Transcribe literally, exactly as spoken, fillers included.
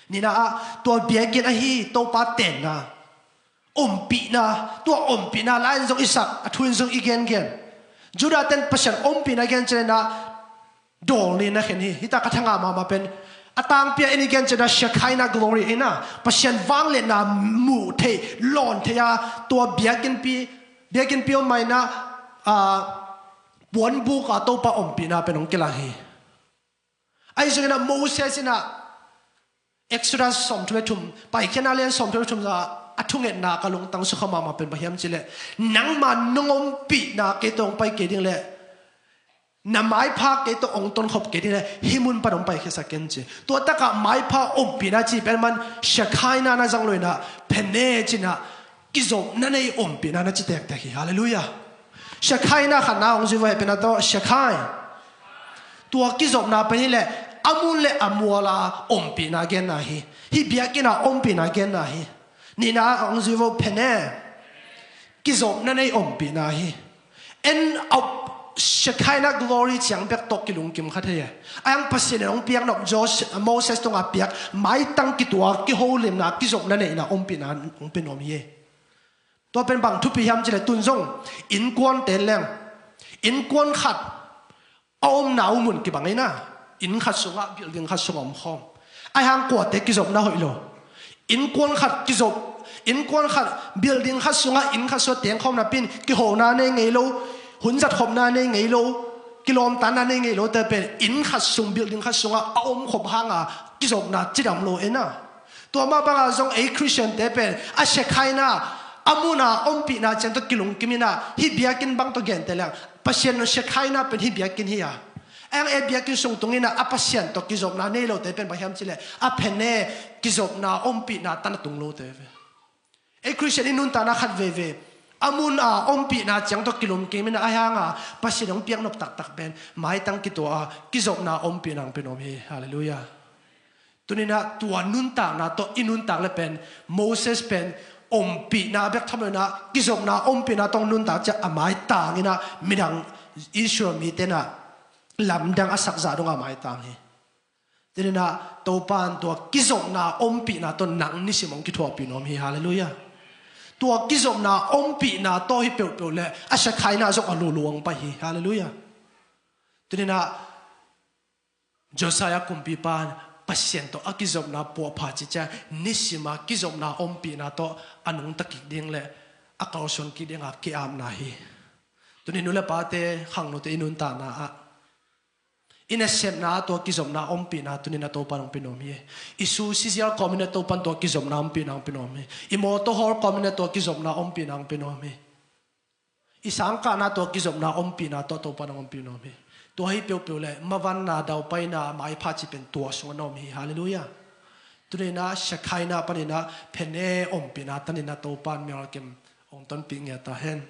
Nihna ah tua biakinn ahi Topa tenna, ompihna, tua ompihna lai-in zong i sak, a thu-in zong i gengen. Judah ten Pasian ompihna gen ciangin ah dawl ni na khen hi. Hita ka thangah mahmah pen a tangpi-a i gen ciangin ah Shekinah glory in ah Pasian vangliatna muh theih, lawn theih a, tua biakinnpi, biakinnpi om mah in ah, ah, puanbuk a Topa ompihna pen hong kilang hi. Ahi zongin ah Moses in ah Exodus sawmthum le thum, Paikhiatna lian sawmthum le thum ah a thungetna ka lungtang sukha mahmah pen bang hiam cih leh, nangma nong ompihna kei tawh hong pai kei ding leh na maipha kei tawh hong tonkhop kei ding leh hih mun pan hong paikhiasak ken ci. Tua takah maipha ompihna cih pen man Shekinah na zang lo in ah, Pene ci-in ah kizopna nei ompihna na ci tektek hi. Halleluiah. Shekinah khatna hong zui vo, hehpihna tawh Shekinah. Tua kizopna pen hi leh a mun le a mual a ompihna genna hi. Hih biakinn a ompihna genna hi. Nihna hong zui vo, Pene. Kizopna nei ompihna hi. En a Shekinah glory ciang bek tawh kilungkim kha thei e. Ahi hang Pasian in hong piaknop Jos-, Moses tungah piak maitang kituak kiholimna, kizopna neihna ompihna hong pia nuam hi. Tua pen bang thupi hiam cih leh tun zong innkuante leng, innkuan khat a omna uh mun kibang in ah, inn khat sungah, building khat sungah om khawm. Ahi hang kuate kizopna hoih lo. Innkuan khat kizop, innkuan khat, building khat sungah, inn khat sungah teng khawm napi-in kihona nei ngei lo, hun zatkhopna nei ngei lo, kilawmtatna nei ngei lote pen inn khat sung, building khat sungah a omkhop hanga kizopna cidam lo e na. Tua mah banga zong ei Khristiante pen a Shekinah, a mun a ompihna ciang tawh kilungkim in ah, hih biakinn bang tawh gente leng, Pasian Shekinah pen hih biakinn hi a. Ahi hang ei biakinn sung tung in ah a Pasian tawh kizopna nei lote pen bang hiam cih leh, a Pene kizopna ompihna tan a tung lote ve. Ei Khristian i nuntakna khat veve a mun a ompihna ciang tawh kilungkim in ah, ahi hanga Pasian hong piaknop taktak pen maitang kituak a kizopna ompihna hong pia nuam hi. Halleluiah. Tuni-in ah tua nuntakna tawh i nuntak leh pen, Moses pen ompihna bek tham lo in ah kizopna ompihna tawh nuntak ciang a maitang in ah midang Israel mite in ah lamdang a sak zah dongah maitang hi. Tuni-in ah Topa in tua kizopna ompihna tawh nang nisim hong kithuahpih nuam hi. Halleluiah. Tua kizopna ompihna tawh hi peuhpeuh leh a Shekinah zong a lulu hong pai hi. Halleluiah. Tuni-in ah Josiah kumpipa in Pasian tawh a kizopna puahpha cih ciang nisim a kizopna ompihna tawh a nungta kik ding leh a kalsuan kik dinga ki-apna hi. Tuni nu le pate, khangnote i nuntakna ah, i nasepna ah tua kizopna ompihna tuni-in ah Topa in hong pia nuam hi. I su sizial kawmin ah Topa in tua kizopna ompihna hong pia nuam hi. I mawtaw hawl kawmin ah tua kizopna ompihna hong pia nuam hi. I sangkahna tua kizopna ompihna tawh Topa in hong ompih nuam hi. Tua hi peuhpeuh leh mavanna, daupaina, maipha cih pen tua sungah na om hi. Halleluiah. Tuni-in ah Shekinah panin ah Pene ompihna tan in ah Topa in mimal kim hong tonpih ngiat ta hen.